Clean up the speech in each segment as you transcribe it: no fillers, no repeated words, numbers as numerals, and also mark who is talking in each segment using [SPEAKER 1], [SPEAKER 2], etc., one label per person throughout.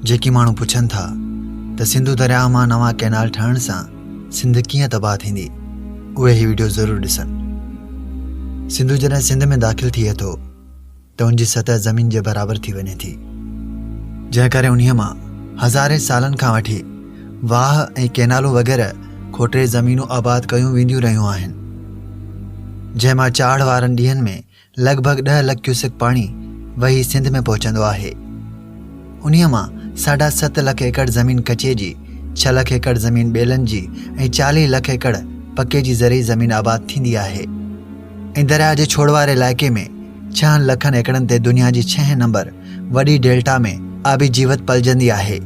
[SPEAKER 1] جيڪي ماڻهو پڇن ٿا ته سنڌو درياهه مان نوان ڪئنال ٺهڻ سان سنڌ ڪيئن تباهه ٿيندي، اهي هي وڊيو ضرور ڏسن. سنڌو جڏهن سنڌ ۾ داخل ٿئي ٿو ته ان جي سطح زمين جي برابر ٿي وڃي ٿي، جنهن ڪري انهيء مان هزارين سالن کان وٺي واهه ۽ ڪئنالون وغيره کوٽي زمينون آباد ڪيون وينديون رهيون آهن، جنهن مان چاڙهه وارن ڏينهن ۾ لڳ ڀڳ ڏهه لک ڪيوسڪ پاڻي وهي سنڌ ۾ پهچندو آهي. انهيء مان ساڍا ست لک ايڪڙ زمين ڪچي جي، ڇهه لک ايڪڙ زمين ٻيلن جي ۽ 40 لک ايڪڙ پڪي جي زرعي زمين آباد ٿيندي آهي ۽ درياهه جي ڇوڙ واري علائقي ۾ ڇهن لکن ايڪڙن تي دنيا جي ڇهين نمبر وڏي ڊيلٽا ۾ آبي جيوت پلجندي آهي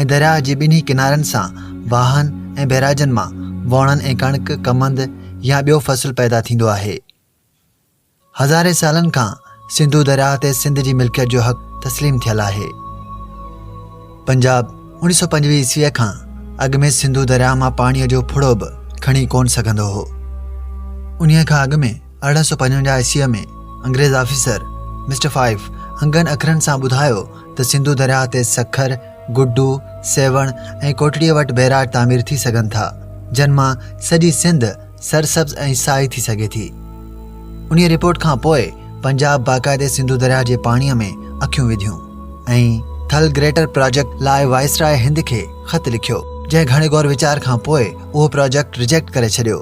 [SPEAKER 1] ۽ درياهه جي ٻنهي ڪنارن سان واهن ۽ بئراجن مان ووڻن ۽ ڪڻڪ، ڪمند يا ٻيو فصل پيدا ٿيندو آهي. هزارين سالن کان سنڌو درياهه تي سنڌ جي ملڪيت جو حق تسليم ٿيل آهي. پنجاب 1925 عيسويء کان اڳ ۾ سنڌو درياهه مان پاڻيء جو ڦڙو به کڻي ڪونه سگهندو هو. انهيء کان اڳ ۾ 1855 عيسويء ۾ انگريز آفيسر مسٽر فائف انگن اکرن سان ٻڌايو ته سنڌو درياهه تي سکر، گڊو، سيوهڻ ۽ ڪوٽڙيء وٽ بئراج تعمير ٿي سگهن ٿا، جن مان سڄي سنڌ سرسبز ۽ سائي ٿي سگهي ٿي. انهيء رپورٽ کان پوء پنجاب باقاعدي سنڌو درياهه جي پاڻيء ۾ اکيون وڌيون ۽ ٿل گريٽر پراجيڪٽ لاء وائسراء هند کي خط لکيو، جنهن گهڻي غور ويچار کان پوء اهو پراجيڪٽ رجيڪٽ ڪري ڇڏيو.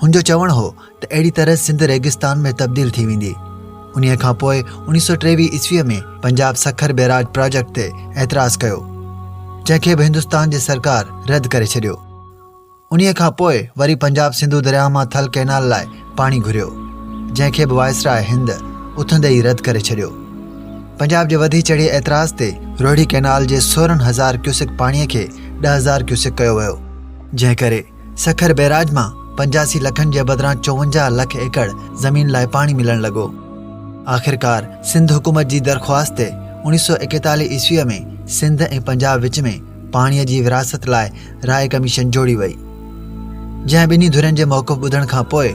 [SPEAKER 1] هن جو چوڻ هو ته اهڙي طرح سنڌ ريگستان ۾ تبديل ٿي ويندي. انهيء کان پوء 1923 عيسويء ۾ پنجاب سکر بئراج پراجيڪٽ تي اعتراض ڪيو، جنهن کي به هندستان جي سرڪار رد ڪري ڇڏيو. انهيء کان پوء وري پنجاب سنڌو درياهه مان ٿل ڪئنال لاء پاڻي گهريو، جنهن کي به وائسراء هند اٿندي ئي رد ڪري ڇڏيو. پنجاب جي وڌي چڙهي اعتراض تي روهڙي ڪئنال جي 16 هزار ڪيوسڪ پاڻيء کي 10,000 ڪيوسڪ ڪيو ويو، جنهن ڪري سکر بئراج مان 85 لکن جي بدران 54 لک ايڪڙ زمين لاء پاڻي ملڻ لڳو. آخرڪار سنڌ حڪومت جي درخواست تي 1941 عيسويء ۾ سنڌ ۽ پنجاب وچ ۾ پاڻيء جي ورهاست لاء راء ڪميشن جوڙي وئي، جنهن ٻنهي ڌرين جي موقف ٻڌڻ کان پوء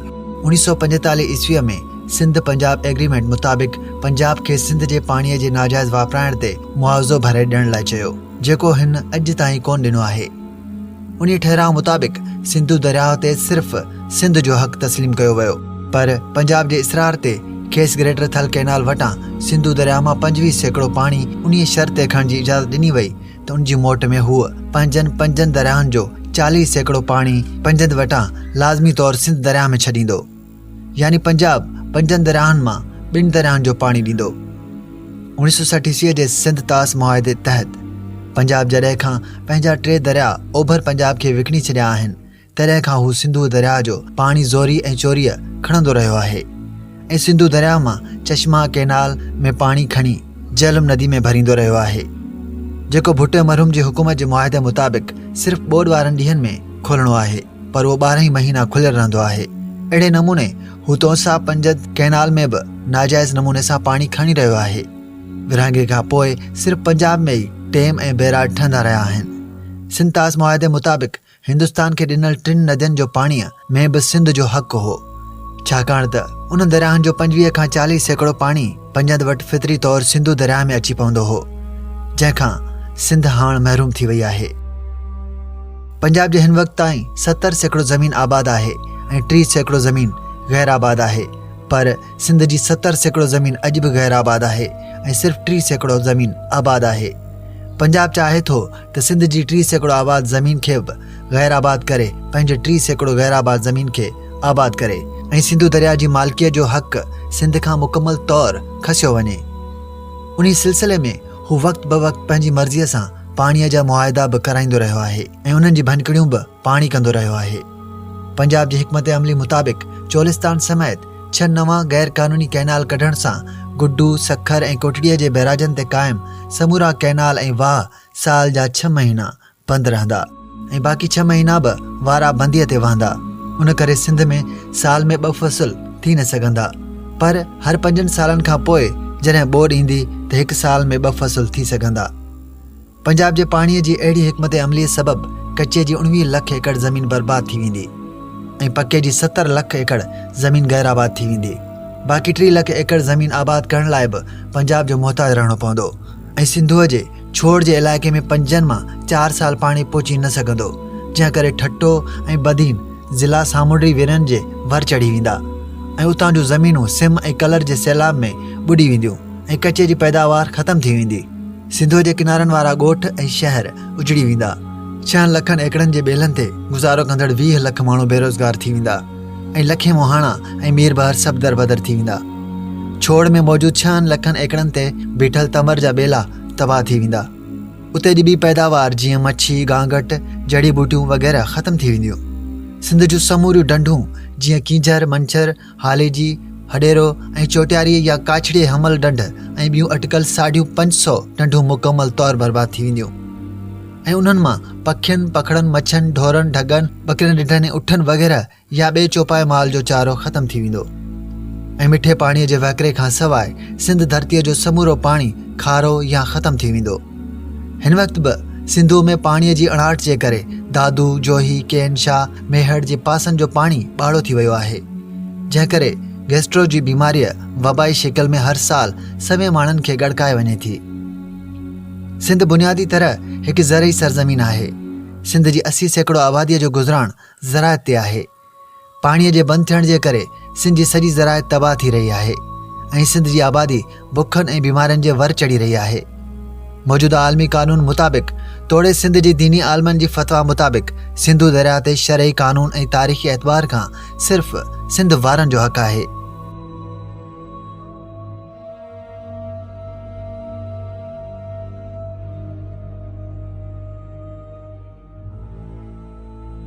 [SPEAKER 1] 1945 عيسويء ۾ سنڌ پنجاب ايگريمينٽ مطابق پنجاب کي سنڌ جي پاڻيء جي ناجائز واپرائڻ تي معاوضو ڀري ڏيڻ لاء چيو، جيڪو هن اڄ تائين ڪونه ڏنو آهي. انهيء ٺهراء مطابق سنڌو درياهه تي صرف سنڌ جو حق تسليم ڪيو ويو، پر پنجاب جي اصرار تي کيس گريٽر ٿل ڪئنال وٽان سنڌو درياهه مان 25% پاڻي انهيء شرط تي کڻڻ جي اجازت ڏني وئي ته ان جي موٽ ۾ هو پنهنجن پنجن درياهن جو 40% پاڻي پنجند وٽان لازمي طور سنڌ درياهه ۾ ڇڏيندو. يعني پنجاب پنجن درياهن مان ٻن درياهن جو پاڻي ڏيندو. 1960 عيسويء جي سنڌ طاس معاهدي تحت پنجاب جڏهن کان پنهنجا ٽي درياء اوڀر پنجاب کي وڪڻي ڇڏيا آهن، تڏهن کان هو سنڌوء درياء جو پاڻي زوري ۽ چوريء کڻندو رهيو آهي ۽ سنڌو درياء مان چشما ڪئنال ۾ پاڻي کڻي جهلم ندي ۾ ڀريندو رهيو آهي، جيڪو ڀٽي مرحوم جي حڪومت جي معاهدي مطابق صرف ٻوڏ وارن ڏينهن ۾ کولڻو آهي. پر اهو 12 ئي مهينا کليل رهندو آهي. اهڙي نموني هو تونسا پنجند ڪئنال ۾ به ناجائز نموني سان پاڻي کڻي رهيو آهي. ورهاڱي کان پوء صرف پنجاب ۾ ئي ڊيم ۽ بئراج ٺهندا رهيا آهن. سنڌ طاس معاهدي مطابق هندستان کي ڏنل ٽن ندين جو پاڻيء ۾ به سنڌ جو حق هو. ڇاڪاڻ ته انهن درياهن جو 25 کان 40% پاڻي پنجند وٽ فطري طور سنڌو درياهه ۾ اچي پوندو هو، جنهن کان سنڌ هاڻ محروم ٿي وئي آهي. پنجاب جي هن وقت تائين 70% زمين آباد آهي ۽ 30% زمين غير آباد آهي پر سنڌ جي 70% زمين اڄ به غير آباد آهي ۽ صرف 30% زمين آباد آهي. پنجاب چاهي ٿو ته سنڌ جي 30% آباد زمين کي به غير آباد ڪري پنهنجي 30% غير آباد زمين کي آباد ڪري ۽ سنڌو درياء جي مالڪيء جو حق سنڌ کان مڪمل طور کسيو وڃي. انهي سلسلي ۾ هو وقت بوقت پنهنجي مرضيء سان پاڻيء جا معاهدا به ڪرائيندو رهيو آهي ۽ انهن جي ڀڃڪڙيون به پاڻ ئي ڪندو رهيو آهي. پنجاب جي حڪمت عملي مطابق چولستان سميت ڇهه نوان غير قانوني ڪئنال ڪڍڻ سان گڊو، سکر ۽ ڪوٽڙيء جي بئراجن تي قائم سمورا ڪئنال ۽ واهه سال جا ڇهه مهينا بند رهندا ۽ باقي ڇهه مهينا به وارا بنديء تي وهندا. ان ڪري سنڌ ۾ سال ۾ ٻه فصل ٿي نه سگهندا. پر هر پنجن سالن کان پوء جڏهن ٻوڏ ايندي ته هڪ سال ۾ ٻه فصل ٿي سگهندا. پنجاب جي پاڻيء جي اهڙي حڪمت عمليء سبب ڪچي جي 19 لک ايڪڙ زمين برباد ٿي ويندي ۽ پڪي جي 70 لک ايڪڙ زمين غير آباد ٿي ويندي. باقي 3 لک ايڪڙ زمين آباد ڪرڻ لاء به پنجاب جو محتاج رهڻو پوندو ۽ سنڌوء جي ڇوڙ جي علائقي ۾ پنجن مان چار سال پاڻي پهچي نه سگهندو، جنهن ڪري ٺٽو ۽ بدين ضلعا سامونڊي ويرن جي ور چڙهي ويندا ۽ اتان جون زمينون سم ۽ ڪلر جي سيلاب ۾ ٻڏي وينديون ۽ ڪچي جي پيداوار ختم ٿي ويندي. سنڌوء جي ڪنارن وارا ڳوٺ ۽ شهر اجڙي ويندا. ڇهن لکن ايڪڙن جي ٻيلن تي گذارو ڪندڙ 20 لک ماڻهو بيروزگار ٿي ويندا ۽ لکين مهاڻا ۽ ميربحر سڀ دربدر ٿي ويندا. ڇوڙ ۾ موجود ڇهن لکن ايڪڙن تي بيٺل تمر جا ٻيلا تباهه ٿي ويندا. اتي جي ٻي پيداوار جيئن مڇي، گانگٽ، جڙي ٻوٽيون وغيره ختم ٿي وينديون. سنڌ جون سموريون ڍنڍون جيئن ڪينجهر، منڇر، هاليجي، هڏيرو ۽ چوٽياري يا ڪاڇڙي حمل ڍنڍ ۽ ٻيون اٽڪل ساڍيون 500 ڍنڍون مڪمل طور برباد ٿي وينديون ۽ انهن مان پکين، پکڙن، مڇن، ڍورن، ڍڳن، ٻڪرين، رڍن ۽ اٺن وغيره يا ٻئي چوپائي مال جو چارو ختم ٿي ويندو ۽ مٺي پاڻيء جي وهڪري کان سواء سنڌ ڌرتيء جو سمورو پاڻي کارو يا ختم ٿي ويندو. هن وقت به سنڌوء ۾ پاڻيء جي اڻاٺ جي ڪري دادو، جوهي، ڪين شاهه، ميهڙ جي پاسن جو پاڻي ٻاڙو ٿي ويو آهي، جنهن ڪري گيسٽرو جي بيماريء وبائي شڪل ۾ هر سال سوين ماڻهن کي ڳڙڪائي وڃي ٿي. سنڌ بنيادي طرح هڪ زرعي سرزمين آهي. سنڌ جي 80% آباديء جو گذران زراعت تي آهي. پاڻيء جي بند ٿيڻ جي ڪري سنڌ جي سڄي زراعت تباهه ٿي رهي آهي ۽ سنڌ جي آبادي بکن ۽ بيمارين جي ور چڙهي رهي آهي. موجوده عالمي قانون مطابق توڙي سنڌ جي ديني عالمن جي فتويٰ مطابق سنڌو درياهه تي شرعي قانون ۽ تاريخي اعتبار کان صرف سنڌ وارن جو حق آهي.